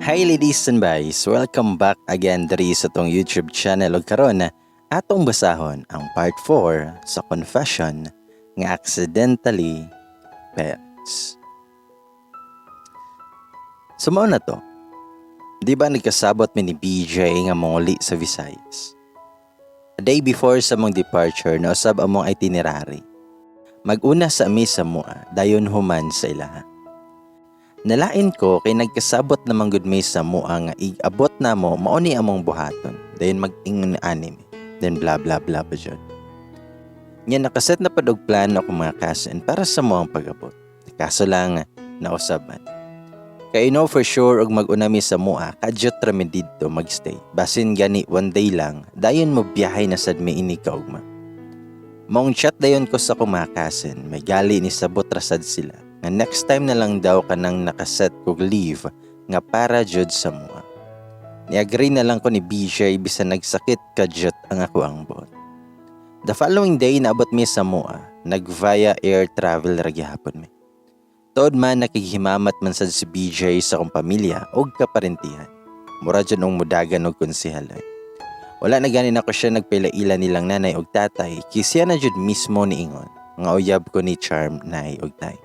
Hi, ladies and boys! Welcome back again diri sa atong YouTube channel ug karon atong basahon ang part 4 sa confession nga accidentally parents. So mao na to. Di ba nagkasabot mi ni BJ nga monguli sa Visayas? A day before sa among departure, nausab among itinerary. Mag-una sa mi sa mua, dayon human sa ilaha. Nalain ko kay nagkasabot naman gud mi sa mua nga ig-abot namo, mao ni among buhaton. Dayon mag-ingon anime. Then blah blah blah pa jud. Nya nakaset na pud og plano akong mga cousin para sa among pag-abot. Kaso lang nausab man. Kay know for sure og mag-una mi sa mua, kadyot ra mi didto magstay. Basin gani one day lang, dayon mo biyahe na sad mi inig kaugma. Maong chat dayon ko sa akong mga cousin, may gali ni sabot ra sad sila nga next time na lang daw kanang nakaset kog leave nga para jud sa mua. Ni-agree na lang ko ni BJ bisan nagsakit kadyot ang ako ang buot. The following day, naabot mi sa mua, nag via air travel ra gihapon mi. Tuod man nakighimamat man sad si BJ sa akong pamilya og kaparentihan. Mura jud og mudagan og konsehal ay. Wala na gani nako siya nagpaila-ila nilang nanay og tatay kay siya na jud mismo niingon nga uyab ko ni Charm nay og tay.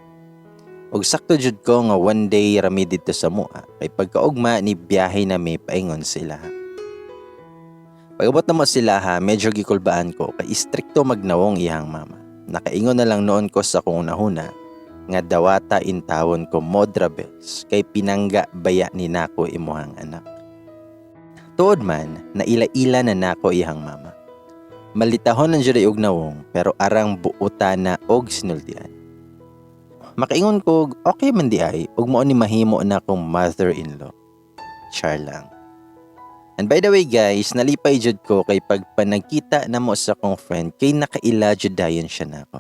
Og sakto jud ko nga one day rami didto sa mua kay pagkaugma ni biyahe na mi paingon sila. Pag-abot namo sila ha, medyo gikulbaan ko kay istrikto magnawong iyang mama. Nakaingon na lang noon ko sa akong unahuna nga dawata intawon ko Modra Bells kay pinangga baya ni nako imuhang anak. Tuod man, naila-ila na nako iyang mama. Malitahon ang jud og nawong pero arang buuta na og sinultian. Makaingon ko okay man di ay ug mao ni mahimo na akong mother-in-law. Char lang. And by the way guys, nalipay jud ko kay pagpanagkita namo sa akong friend kay nakaila jud dayon siya nako.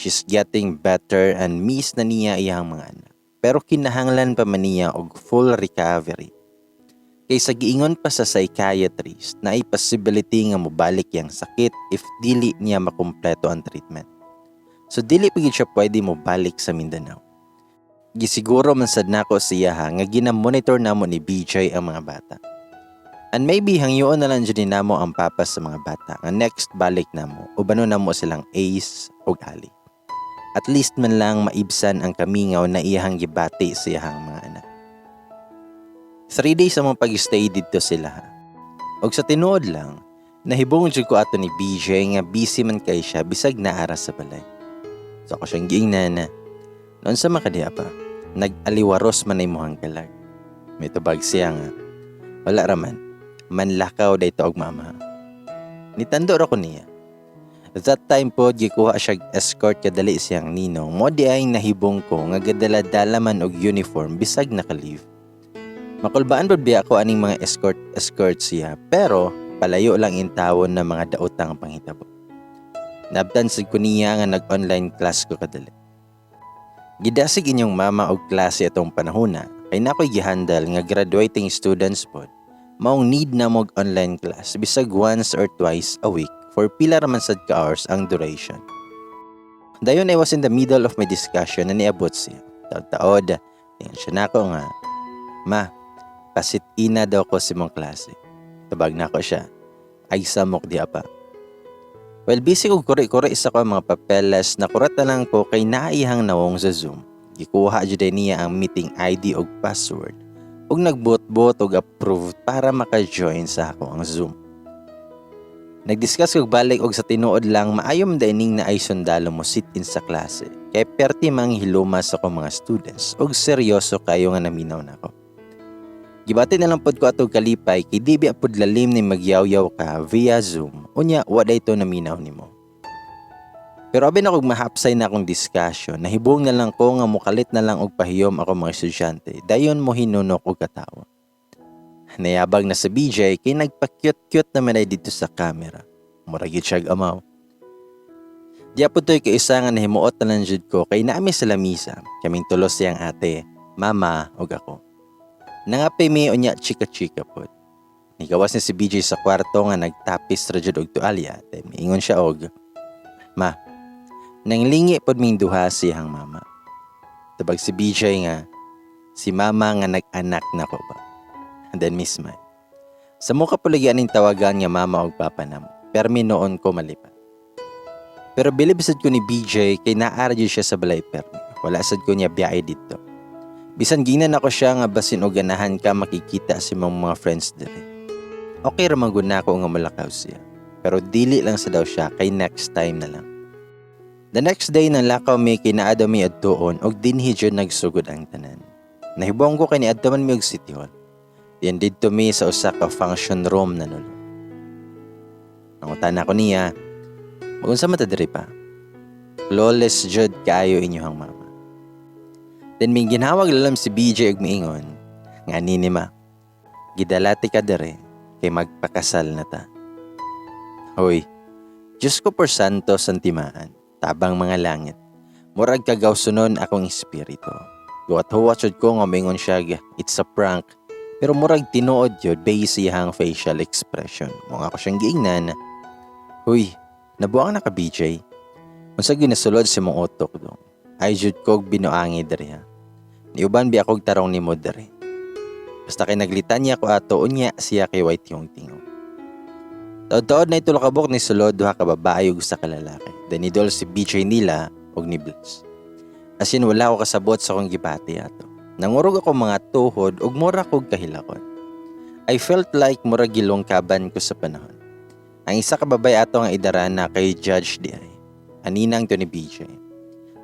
She's getting better and miss na niya iyang mga anak. Pero kinahanglan pa man niya og full recovery. Kay sa giingon pa sa psychiatrist na ay possibility nga mobalik yang sakit if dili niya makumpleto ang treatment. So dili pa gyud siya pwede mobalik sa Mindanao. Gisiguro man sad nako siya ha nga gina-monitor namo ni BJ ang mga bata. And maybe hangyoon na lang jud namo ang papa sa mga bata nga next balik namo ubanon namo silang Ace ug Ali. At least man lang maibsan ang kamingaw na iyahang gibati sa iyahang mga anak. 3 days among pag-stay didto sila ha. Og sa tinuod lang, nahibong jud ko ato ni BJ nga busy man kay siya bisag naara sa balay. So ako siyang giingnan na, "Noon sa makadiha pa, nag-aliwaros man ay muhang kalag." May tubag siya nga, "Wala raman, manlakaw day to og mama." Nitando ra ko niya. That time po, gikuha siya escort kadali siyang ninong. Mao di ay nahibong ko nga gadala-dala man og uniform bisag naka-leave. Makulbaan pud biya ko aning mga escort escort siya, pero palayo lang intawon na mga daotang panghitabo. Nabtan sad ko niya nga nag-online class ko kadali. Gidasig inyong mama og klase atong panahona kay nakoy gihandle nga graduating students pod. Maong need na mo og online class bisag once or twice a week for pila ra man sad ka hours ang duration. Dayon I was in the middle of my discussion na niabot siya. Taod-taod, tingnan siya nako nga, "Ma, pasit ina daw ko sa imong klase." Tabag nako siya, "Ay samok diha pa." Well, busy kog kuri-kuri sa ko mga papeles, nakurat na lang ko kay naihang nawong sa Zoom. Gikuha jud niya ang meeting ID og password ug nagbot-bot og approved para maka-join sa ako ang Zoom. Nagdiscuss kog balik og sa tinuod lang maayo man dining naay sundalo mo sit in sa klase. Kay perti mang hiluma sa akong mga students ug seryoso kayo nga naminaw nako. Gibati na lang pod ko atog kalipay kay di biya pod lalim ni magyawyaw ka via Zoom unya wa ito naminaw nimo. Pero abi na kog mahapsay na akong discussion, nahibong na lang ko nga mukalit na lang og pahiyom ako mga estudyante, dayon mo hinunok og katawa. Nayabag na sa BJ kay nagpa-cute-cute naman ay dito sa camera. Mura gyud siya amaw. Diya po to'y kaisa nga nahimuot na lang jud ko kay naami sa lamisa, kaming tulos siyang ate, mama ug ako. Nangape mi unya chika-chika pod. Nigawas ni si BJ sa kwarto nga nagtapis ra jud og tualya. Then miingon siya og, "Ma, nanglingi pod ming duha siyang mama." Tabag si BJ nga, Si mama nga nag-anak na ko ba. And then Miss Mai. Sa muka puligi aning tawagan nga mama og papa namo. Permi noon ko malipat. Pero bilib sad ko ni BJ kay naa ra jud siya sa balay permi. Wala sad ko niya biyahe didto. Bisan ginan ako siya nga basin og ganahan ka makikita sa imong mga friends diri. Okay ra man gud nako nga malakaw siya. Pero dili lang sa daw siya kay next time na lang. The next day nang lakaw mi kay naa daw mi adtuon og dinhi jud nagsugod ang tanan. Nahibong ko kay niadto man mi og City Hall. Diyan didto mi sa usa ka function room na nulo. Nangutana ko niya, "Magunsa man ta diri pa? Flawless jud kaayo inyohang mama." Then may ginhawag lalam si BJ og miingon, nga nini ma, "Gidala tika diri kay magpakasal na ta." Hoy, Diyos ko por santo santimaan, tabang mga langit. Murag kagawsunon akong espiritu. Guwat-huwat jud ko nga mingon siya, "It's a prank." Pero murag tinuod yun base iyang facial expression. Mga ako siyang giingnan, "Huy, nabuang na ka, BJ. Unsa ginasulod sa imong utok dong? Ay jud kog binuangi diri ha. Niuban bi akog tarong nimo diri." Basta kay naglitanya ko ato, unya siya kay white yung tingog. Taod-taod na itulo kabuk ni sulod duha ka babae ug usa ka lalaki. Then idol si BJ nila og ni Bless. As in wala ko kasabot sa akong gibati ato. Nangurog ako mga tuhod ug mura kog kahilakon. I felt like mura gilungkaban ko sa panahon. Ang isa ka babae ato nga idaran na kay judge di ay. Aninang to ni BJ.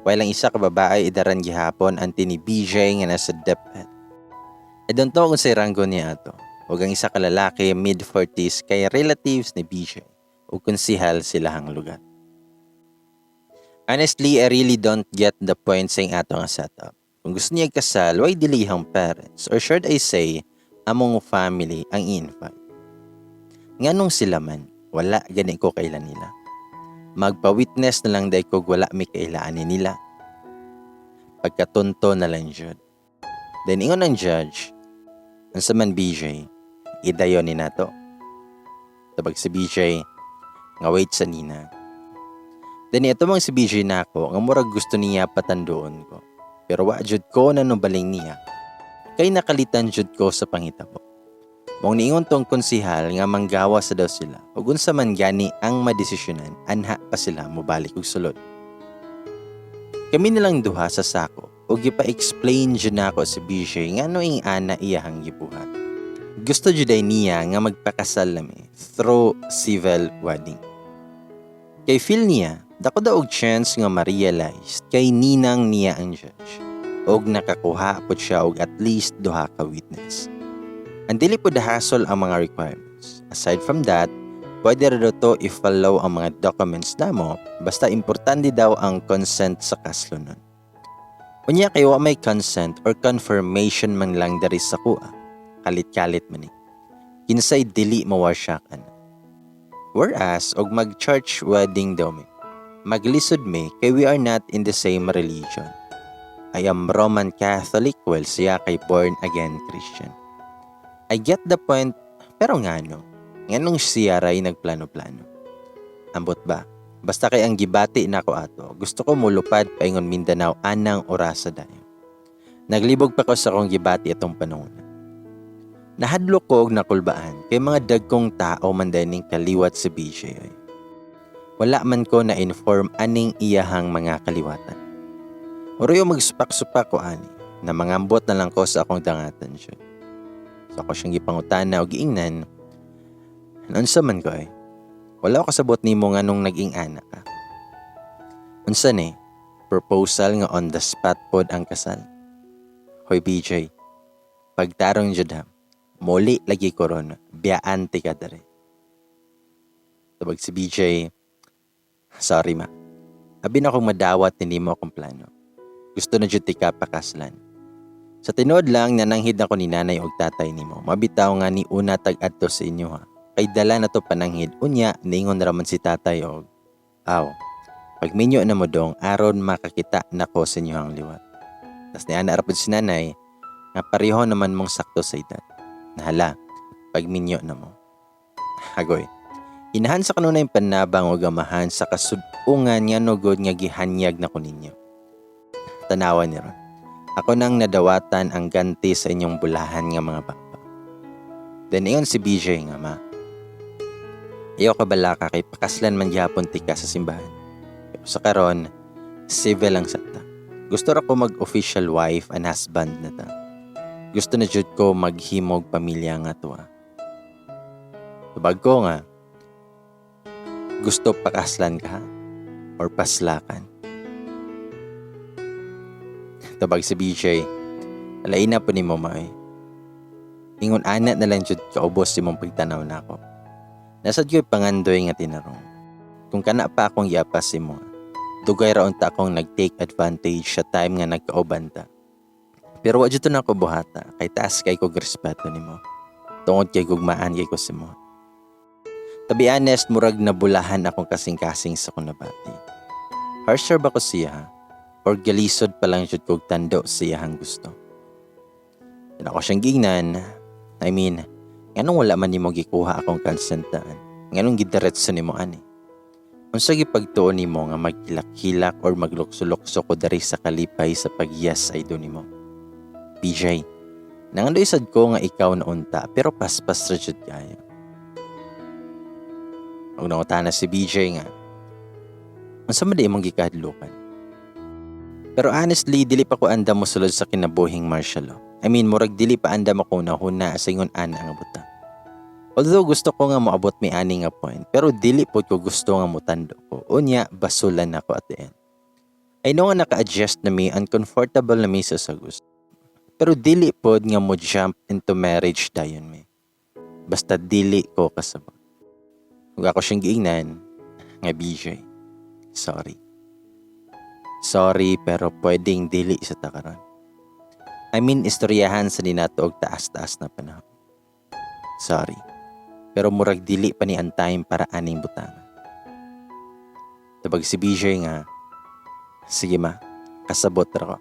While ang isa ka babae idaran gihapon anti ni BJ nga nasa DepEd. I don't know kung sa ranggo niya ato. Ug ang isa ka lalaki mid-40s kay relatives ni BJ ug konsihal silahang lugar. Honestly, I really don't get the point sa ato nga setup. Kung gusto niya kasal, why dili iyang parents? Or should I say, among family ang i-invite? Nganong sila man, wala gani ko kailan nila. Magpa-witness na lang day kog wala mi kailaan nila. Pagkatunto na lang jud. Then ingon ang judge, "Unsa man BJ, idayon ni nato?" Tabag si BJ, nga wait sa nina. Then ito mang si BJ nako nga murag gusto niya patandoon ko. Pero wa jud ko na baling niya. Kay nakalitan jud ko sa pangitabo. Mong niingon tong konsihal nga manggawa sa daw sila. Ug unsa man gani ang madesisyonan, anha pa sila mobalik og sulod. Kami nilang duha sa sako ug gipa-explain jud nako si BJ ngano ing ana iyahang gibuhat. Gusto jud ay niya nga magpakasal nami through civil wedding. Kay feel niya, dako daw og chance nga ma-realize kay ninang niya ang judge. Og nakakuha pod siya og at least duha ka witness. Ang dili po hassle ang mga requirements. Aside from that, pwede ra daw to i-follow ang mga documents namo basta importante daw ang consent sa kaslonon. Unya kay wa may consent or confirmation man lang diri sa kuha. Kalit-kalit man ni. Kinsay dili mawasyak ana. Whereas og mag-church wedding daw mi, maglisod mi kay we are not in the same religion. I am Roman Catholic while siya kay born again Christian. I get the point, pero ngano? Nganong siya ray nagplano-plano? Ambot ba? Basta kay ang gibati nako ato, gusto ko mulupad paingon Mindanao anang orasa dayon. Naglibog pa ko sa akong gibati atong panahon. Nahadlok ko og nakulbaan kay mga dagkong tao man ning kaliwat sa BJ ay. Wala man ko na-inform aning iyahang mga kaliwatan. Oroy magsupak-supak ko ani na mangambot na lang ko sa akong dangatan siya. So ako siyang gipangutana og giingnan, "Unsa man ko ay? Wala ko kasabot nimo nga nung naging ana ka. Unsa ni? Proposal nga on the spot pod ang kasal? Hoy BJ, pagtarong jud ha, muli lagi ko ron, biyaan ti ka dere." Tabag si BJ, "Sorry ma. Abi na akong madawat ni nimo akong plano. Gusto na jud tika pakaslan. Sa tinuod lang nananghid ako ni nanay og tatay nimo. Mabitaw nga ni una tag adto sa inyo ha. Kay dala na to pananghid. Unya niingon raman si tatay og aw. Pagminyo na mo dong aron makakita nako sa inyohang liwat. Tas ni ana ra pud si nanay nga pareho naman mong sakto sa edad. Nahala, pagminyo na mo." Hagoy. Inahan sa kanunay panabang o gamahan sa kasudungan nga nugod nga gihanyag na ko ninyo. Tanawan ni ron. Ako nang nadawatan ang ganti sa inyong bulahan nga mga baba. Then ingon si BJ nga, "Ma, ayaw ka balaka kay pakaslan man gihapon tika sa simbahan. Pero sa karon, civil lang sa ta. Gusto ra ko mag-official wife and husband na ta. Gusto na jud ko maghimog pamilya nga tuwa." Tubag ko nga, "Gusto pakaslan ka or paslakan?" Tubag si BJ, "Alain na po ni mo, maoy. Ingon ana na lang jud kaubos imong pagtanaw nako. Nasad ko'y pangandoy nga tinarong. Kung kana pa akong giapas imo, dugay ra unta akong nag-take advantage sa time nga nagkauban ta. Pero wa jud to nako buhata kay taas kay kog respeto nimo. Tungod kay gugmaan kay ko sa imo." To be honest, murag nabulahan akong kasing-kasing sa akong nabati. Harsher ba ko siya? Or galisod pa lang jud kog tando siyahang gusto? Yan ako siyang gingnan. I mean, nganong wala man nimo gikuha akong consent daan? Nganong gidiretso nimo ani? Unsa gipagtuo nimo nga maghilak-hilak or maglukso-lukso ko dari sa kalipay sa pag-yes I do nimo? BJ, nangandoy sad ko nga ikaw na unta, pero paspas ra jud kayo." Ug nangutana si BJ nga, "Unsa man di imong gikahadlukan?" Pero honestly, dili pa ko andam mosulod sa kinabuhing martial law. I mean, murag dili pa andam ako nahuna sa ingon ana nga butang. Although gusto ko nga moabot mi ani nga point, pero dili pod ko gusto nga mutando ko. Unya, basulan nako at the end. I know nga naka-adjust na mi, uncomfortable na mi sa gusto. Pero dili pod nga mo jump into marriage dayon mi. Basta dili ko kasabot. Ug ako siyang giingnan nga, "BJ, sorry. Sorry, pero pwedeng dili sa ta karon. I mean, istoryahan sa ninato og taas-taas na panahon. Sorry. Pero murag dili pa ni ang time para aning butanga." Tubag si BJ nga, "Sige ma, kasabot ra ko."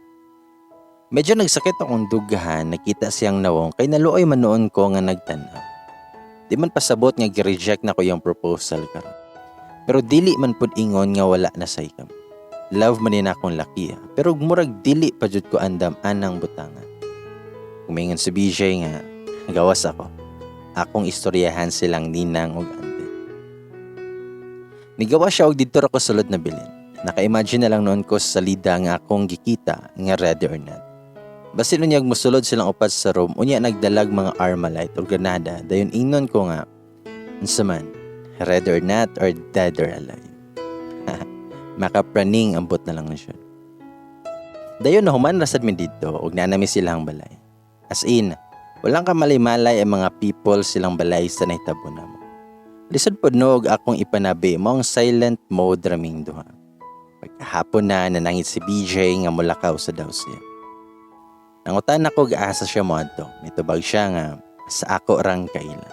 Medyo nagsakit akong dughan nakita siyang nawong kay naluoy man noon ko nga nagtanaw. Di man pasabot nga gi-reject na ko yung proposal karon. Pero dili man pud ingon nga wala na say kami. Love man ni na akong laki ha. Pero murag dili pa jud ko andam anang butanga. Kumingon si BJ nga, "Gawas ako. Akong istoryahan silang ninang ug ante." Nigawa siya og didto ra ko sulod na bilin. Naka-imagine na lang noon ko sa salida nga akong gikita nga ready or not. Basin unyag musulod silang upat sa room, unya nagdalag mga armalite or granada, dayon ingnon ko nga, "Unsa man, ready or not or dead or alive?" Makapraning ambot na lang siya. Dayon na human ra sad mi didto ug naa nami silang balay. As in, walang kamalay-malay ang mga people silang balay sa nahitabo namo. Lisod pod no og akong ipanabi mo ang silent mode raming duha. Pagkahapon na, nanangit si BJ nga mulakaw sa daw siya. Nangutan ako gaasa siya moadto. Mitubag siya nga sa ako rang kaila.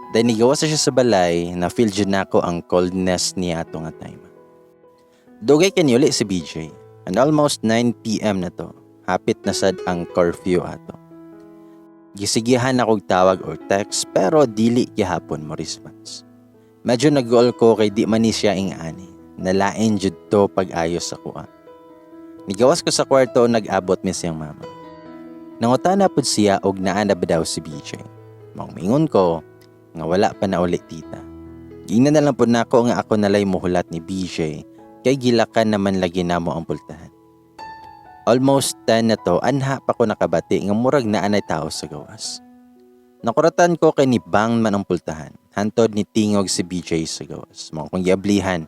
Dahil nigawas siya sa balay, na feel jud nako ang coldness niya ato nga time. Dugay kaniuli si BJ. And almost 9 p.m. na to. Hapit na sad ang curfew ato. Gisigihan ako og tawag or text pero dili gihapon mo response. Medyo nag-goal ko kay di man ni siya ing-ani. Nalain jud to pag-ayos sa kuha. Nigawas ko sa kwarto, nag-abot mi siyang mama. Nangutana pud siya og naa na ba daw si BJ. Maong mingon ko nga wala pa na uli, tita. Gingnan na lang pud nako nga ako nalay muhulat ni BJ kay gilakan naman lagi namo ang pultahan. Almost 10 na to, anha pa ko nakabati nga murag naa nay tao sa gawas. Nakuratan ko kay ni bang man ang pultahan. Hantod ni tingog si BJ sa gawas. Mao akong giablihan.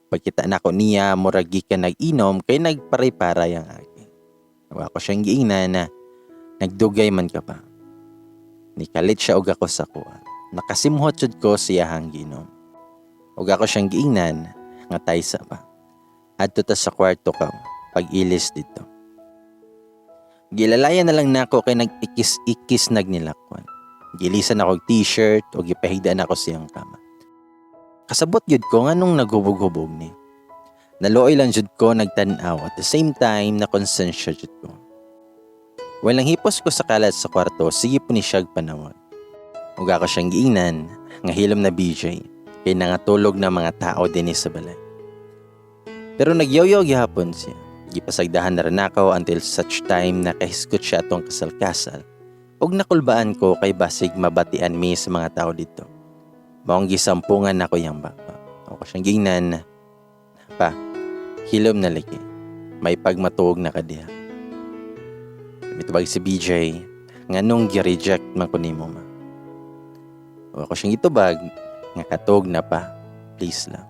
Pagkita nako niya, murag gikan nag-inom kay nagparay-paray ang agi. Wa ko siyang giingnan na, "Nagdugay man ka pa." Nikalit siya og ako sa kuha. Nakasimhot jud ko siyahang giinom. Ug ako siyang giingnan nga, "Taysa pa. Adto ta sa kwarto ka pag-ilis dito." Gilalayan na lang nako kay nag-ikis-ikis nagnilakwan. Gilisan ako og t-shirt o gipahigdaan ako siyang kama. Kasabot gyud ko nganong naghubog-hubog ni. Naluoy lang jud ko nagtan-aw, at the same time na konsensya jud ko. Walang hipos ko sa kalat sa kwarto, sige po ni siyag panawag. Ug ako siyang giingnan nga, "Hilom na BJ, kay nangatulog na mga tao dinhi sa balay." Pero nagyoyo gihapon siya. Gipasagdahan na rin ako until such time na kahisgot siya atong kasal-kasal. Ug nakulbaan ko kay basig mabatian mi sa mga tao dito. Maong gisampungan nako iyang baba. Ako siyang gingnan, "Pa, hilom na lagi. May pagmatuog na ka diha." Mitubag si BJ, "Nganong gi-reject man ko nimo, Ma?" O ako siyang itubag, nga katog na pa, please lang.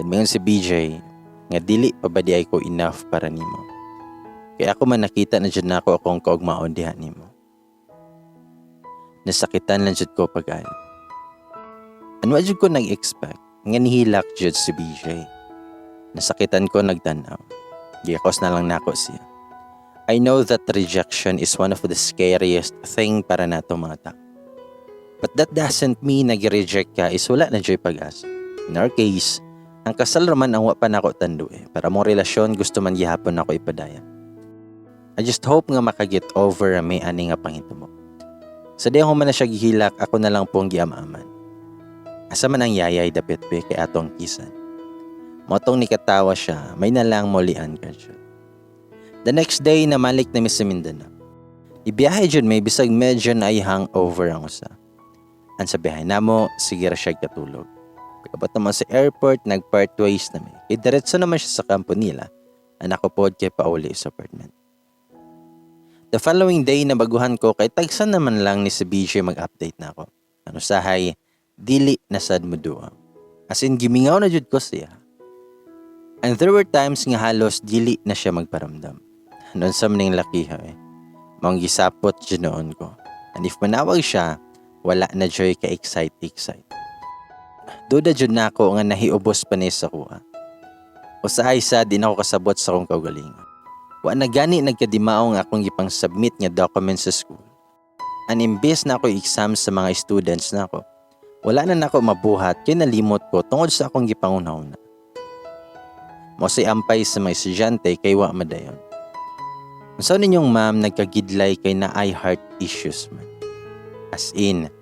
Then mingon si BJ, nga dili pa ba di ay ko enough para nimo? Kaya ako man nakita na jud nako akong kaugmaon diha nimo. Nasakitan lang jud ko pag-ayo. Ano jud ko nag-expect nga nihilak jud si BJ. Nasakitan ko nagtanaw. Giyakos na lang nako siya. I know that rejection is one of the scariest thing para nato mga tao. But that doesn't mean nag-reject ka is wala na juy pag-asa. In our case, ang kasal raman ang wa pa nako tandu eh. Para mong relasyon gusto man gihapon nako ipadayon. I just hope nga makaget over may ani nga panghitabo. Sa di ako man na siya gihilak, ako na lang pong giamaman. Asa man ang yayay dapit be kay atong kisan? Motong nikatawa siya, may nalang molian ka siya. The next day, namalik na mi sa Mindanao. Ibiyahe jud may bisag medyo na ay hangover ang usa. Ang sa biyahe namo, sige ra siya katulog. Pagkabot naman sa airport, nag-part ways na mi. Kay diretso naman siya sa kampo nila. Anak ko pod kay pauli sa apartment. The following day, nabaguhan ko kay tagsan naman lang ni si BJ mag-update na ako. Ano sahay, dili na sad mo duwa. As in, gimingaw na jud ko siya. And there were times nga halos dili na siya magparamdam. Noon sa maning lakiha eh. Maong gisapot jud noon ko. And if manawag siya, wala na juy ka-excite excite. Duda jud na ako nga nahiubos pa ni sa kuha. Usahay sa di na ako kasabot sa akong kaugalingon. Wa na gani nagkadimaong akong gipang submit nga documents sa school. An imbes na ako exam sa mga students nako, wala na nako mabuhat kay nalimot ko tungod sa akong gipangunahuna. Mo si ampay sa mga estudyante kay wa madayon. Unsa ninyong ma'am nagkagidlay kay naay heart issues man. As in,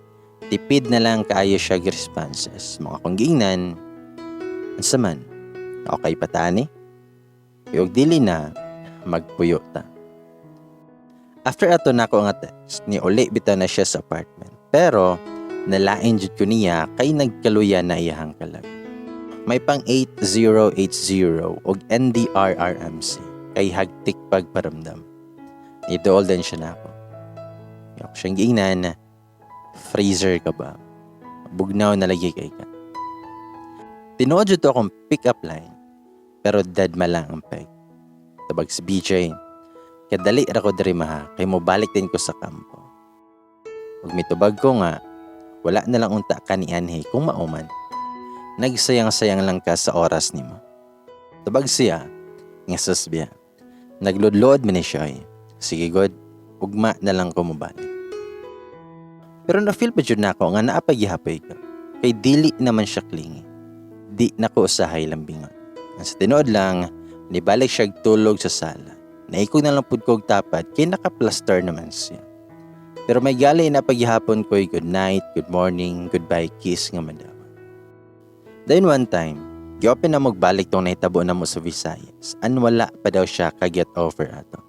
tipid na lang kaayo siya responses. Mga kong giingnan, unsa man, okay pa ta ni? Kay og dili na, magpuyo ta. After ato nako nga text, ni uli bitaw na siya sa apartment. Pero, nalain jud ko niya kay nagkaluya na iyahang kalag. May pang 8080 og NDRRMC kay hagtik pagparamdam. Nidool din siya nako. Ako siyang giingnan, "Freezer ka ba? Bugnaw na lagi kay ka." Tinuod jud to akong pick up line, pero dead ma lang ang peg. Tabag si BJ, "Kadali ra ko diri, maha, kay mobalik din ko sa kampo." Ug mitubag ko nga, "Wala na lang unta kanianhi kung mauman. Nagsayang-sayang lang ka sa oras nimo." Tubag siya, nga susbiya. Nagludlod man ni siya eh. "Sige god, ugma na lang ko mobalik." Pero na-feel pa jud nako nga naa pa gihapoy ka. Kay dili naman siya clingy. Di na ko usahay lambingon. Ang sa tinuod lang, nibalik siya tulog sa sala. Naikog na lang pud ko og tapad kay naka-plaster naman siya. Pero may gali na paghihapon ko'y good night, good morning, goodbye kiss nga madawa. Then one time, giopen na magbalik tong nahitabo na mo sa Visayas. An wala pa daw siya ka-get over ato.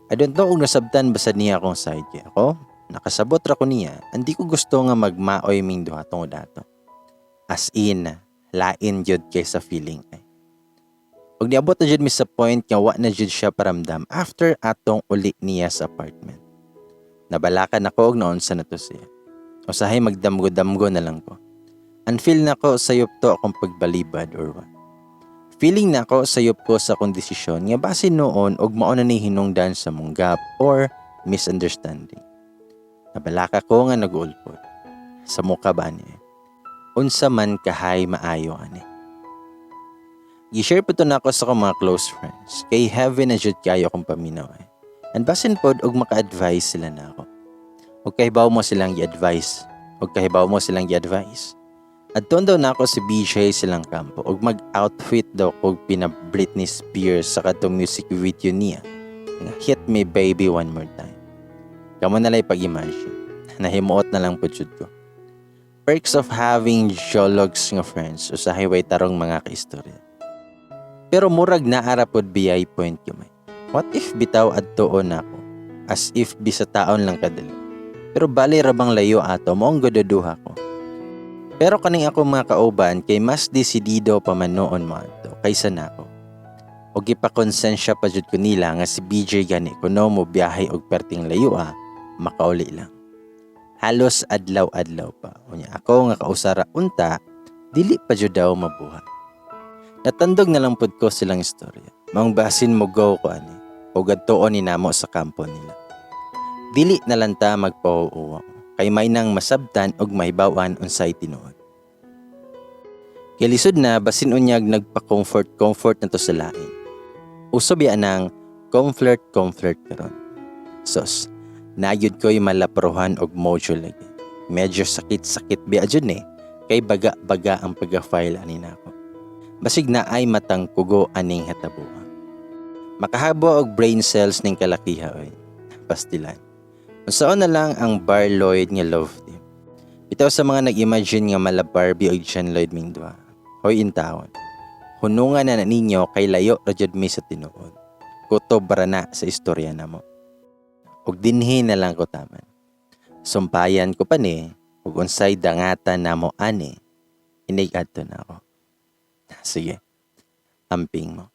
I don't know kung nasabtan basta niya akong side kay ako. Nakasabot ra ko niya, andi ko gusto nga magmaoy ming duha tungod ato. As in, lain jud kay sa feeling ay. Ug niabot na jud mi sa point nga wa na jud siya paramdam after atong uli niya sa apartment. Nabalakan ako og naunsa na to siya. Usahay magdamgo-damgo na lang ko. Unfeel na ko sayop to akong pagbalibad or what. Feeling na ako sayop ko sa akong desisyon nga base noon og mao na ni hinungdan sa mong gap or misunderstanding. Nabalaka ko nga nag-ulpod. Sa muka ba niya? Unsa man kahay maayo ani. Gi-share po to nako sa akong mga close friends. Kay heavy na jud kayo akong paminaw eh. And basin pod og maka-advise sila na ako. Og kahibaw mo silang gi-advise. Og kahibaw mo silang gi-advise. Adtoon daw nako si BJ silang kampo og mag-outfit daw kog pina Britney Spears sa katong music video niya nga "Hit Me Baby One More Time." Kamo na lang pag-imagine. Nahimuot na lang po jud ko. Perks of having jologs nga friends, usahay way tarong mga kaistorya. Pero murag naa ra pod biyay point gamay. What if bitaw adtuon nako? As if bisa taon lang kadali. Pero bali ra bang layo ato mo ang duha ko. Pero kaning ako mga kauban kay mas desidido pa man noon mo adto kaysa nako. Og gipakonsensya pa jud ko nila nga si BJ gani kuno mo biyahe og perting layo ah, makauli lang. Halos adlaw-adlaw pa. Unya ako nga kausara unta, dili pa jud daw mabuhat. Natandog na lang pud ko silang istorya. Maong basin mo go ko ani. Og adtuon ni namo sa kampo nila. Dili na lang ta magpahuwaw kay may nang masabtan og mahibaw-an unsay tinuod. Kay lisod na basin unyag nagpa-comfort comfort na to sa lain. Uso biya nang comfort comfort karon. Sos, nayud ko'y malaprohan og module lagi. Medyo sakit-sakit biya jud ni kay baga-baga ang pag-file ani nako. Basig na ay matang kugo aning hatabuan. Makahabo og brain cells ning kalakiha oy. Pastilan. Unsaon na lang ang Barloyd nga love team? Bitaw sa mga nag-imagine nga mala Barbie og John Lloyd ming duha. Hoy intawon. Hunungan na ninyo kay layo ra jud mi sa tinuod. Kutob ra na sa istorya namo. Ug dinhi na lang ko taman. Sumpayan ko pa ni ug unsay dangatan namo ani. Inig adto na ako. Sige. Amping mo.